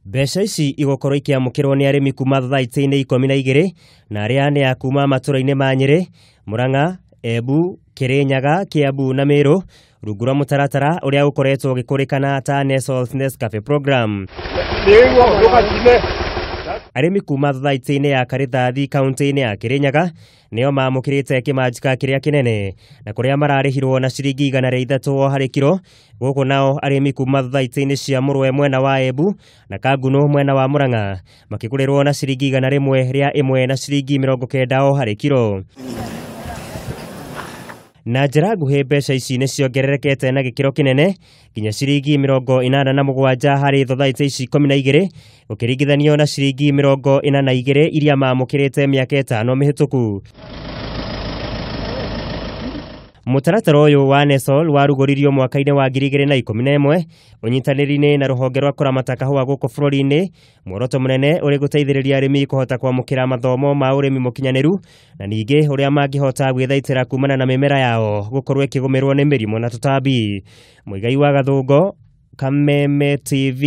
Mbeca ici igũkorwo ikĩamũkĩrwo nĩ arĩmi kuma thothaitĩ-inĩ 12 na arĩa nĩ a kuma matũra-inĩ ma Nyĩrĩ, Murang'a, Embu, Kĩrĩnyaga, Kĩambu na Mĩrũ rungu rwa mũtaratara ũrĩa ũkoretwo ũgĩkũrĩkana ta Nestle's Nescafe Program. Arĩmi kuma thothaitĩ-inĩ ya Karĩthathi kaunti-inĩ ya Kĩrĩnyaga nĩo mamũkĩrĩte kĩmanjĩka kĩrĩa kĩnene na kũrĩa mararĩhirwo na ciringi 103 o harĩ kiro. Gũkũ nao arĩmi kuma thothaitĩ-inĩ cia Mũrwe mwena wa Embu na Kangunũ mwena wa Murang'a makĩgũrĩrwo na ciringi 101 na ciringi 90 o harĩ kiro. Na njĩra nguhĩ mbeca ici nĩ ciongererekete na gĩkĩro kĩnene nginya ciringi 87 harĩ thothaitĩ ici 12 gũkĩringithanio na ciringi 42 iria mamũkĩrĩte mĩaka 5 mĩhĩtũku. Mũtaratara ũyũ wa Nestle warugũririo mwaka-inĩ wa 2011 ũnyitanĩri-inĩ na rũhonge rwa kũramata kahũa gũkũ bũrũri-inĩ, muoroto mũnene ũrĩ gũteithĩrĩria arĩmi kũhota kwamũkĩra mathomo ma ũrĩmi mũkinyanĩru na ningĩ ũrĩa mangĩhota gwĩthaitĩra kumana na mĩmera yao gũkorwo ĩkĩgũmĩrwo nĩ mĩrimũ na tũtambi. Mũigai wa Gathũngo, Kameme TV.